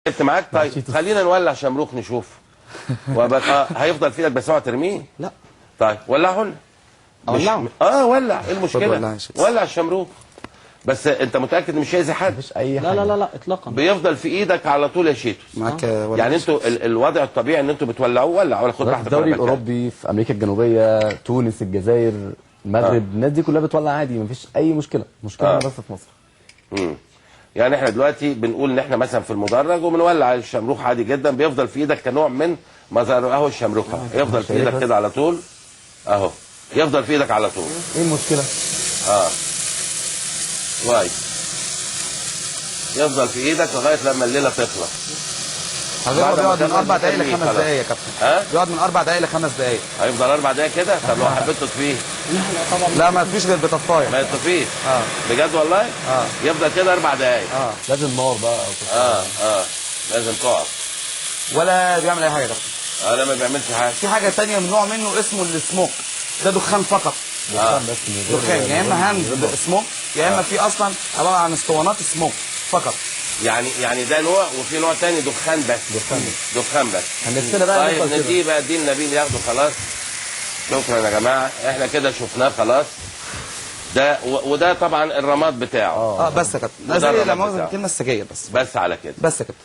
لعبت معاك. طيب شيتوس. خلينا نولع شمروخ نشوف. وبقى هيفضل في ايدك بس اوعى ترميه. لا. طيب ولعه لنا. اولعه. ولع، ايه المشكلة؟ ولع يا شيتوس. ولع الشمروخ. بس انت متاكد ان مش هيأذي حد؟ مفيش اي لا حاجة. لا لا لا اطلاقا. بيفضل في ايدك على طول يا شيتوس. معاك ولا يعني انتوا الوضع الطبيعي ان انتوا بتولعوه، ولع ولا خد في راحتك. الدوري وأنا بتكلم. الاوروبي، في امريكا الجنوبيه، تونس، الجزائر، المغرب، الناس دي كلها بتولع عادي، مفيش اي مشكلة. مشكلة بس في مصر. يعني احنا دلوقتي بنقول ان احنا مثلا في المدرج وبنولع الشمروخ عادي جدا، بيفضل في ايدك كنوع من مظهر. اهو الشمروخ اهو يفضل في ايدك كده على طول، اهو يفضل في ايدك على طول. ايه المشكلة؟ كويس، يفضل في ايدك لغاية لما الليلة تخلص. حضرتك بعد ما بيقعد من تخلص 4 دقائق بترميه لخمس خلاص. دقائق يا كابتن. ها؟ بيقعد من 4 دقائق ل5 دقائق. هيفضل 4 دقايق كده؟ طب لو حبيت تطفيه؟ لا، ما فيش غير بطفايه. ما يطفيش. اه. بجد والله؟ اه. يفضل كده 4 دقايق. اه. لازم نار بقى. اه لازم تقف. ولا بيعمل اي حاجة يا كابتن. لا ما بيعملش حاجة. في حاجة تانية من نوع منه اسمه السموك، ده دخان فقط. دخان بس من غير- دخان، يا اما hand smoke، يا اما في اصلا عبارة عن اسطوانات smoke فقط. يعني ده نوع، وفي نوع تاني دخان بس. دخان بس. دخان بس. هنفسنا بقى طيب نفضل كده. نديه بقى، دي النبيل ياخده خلاص. شكرا يا جماعة، احنا كده شفناه خلاص. ده وده طبعا الرماد بتاعه. اه بس يا كابتن، ده وده زي الرماد لا مؤاخذة بتاعه. الكلمة السجاير بس. بس على كده. بس يا كابتن.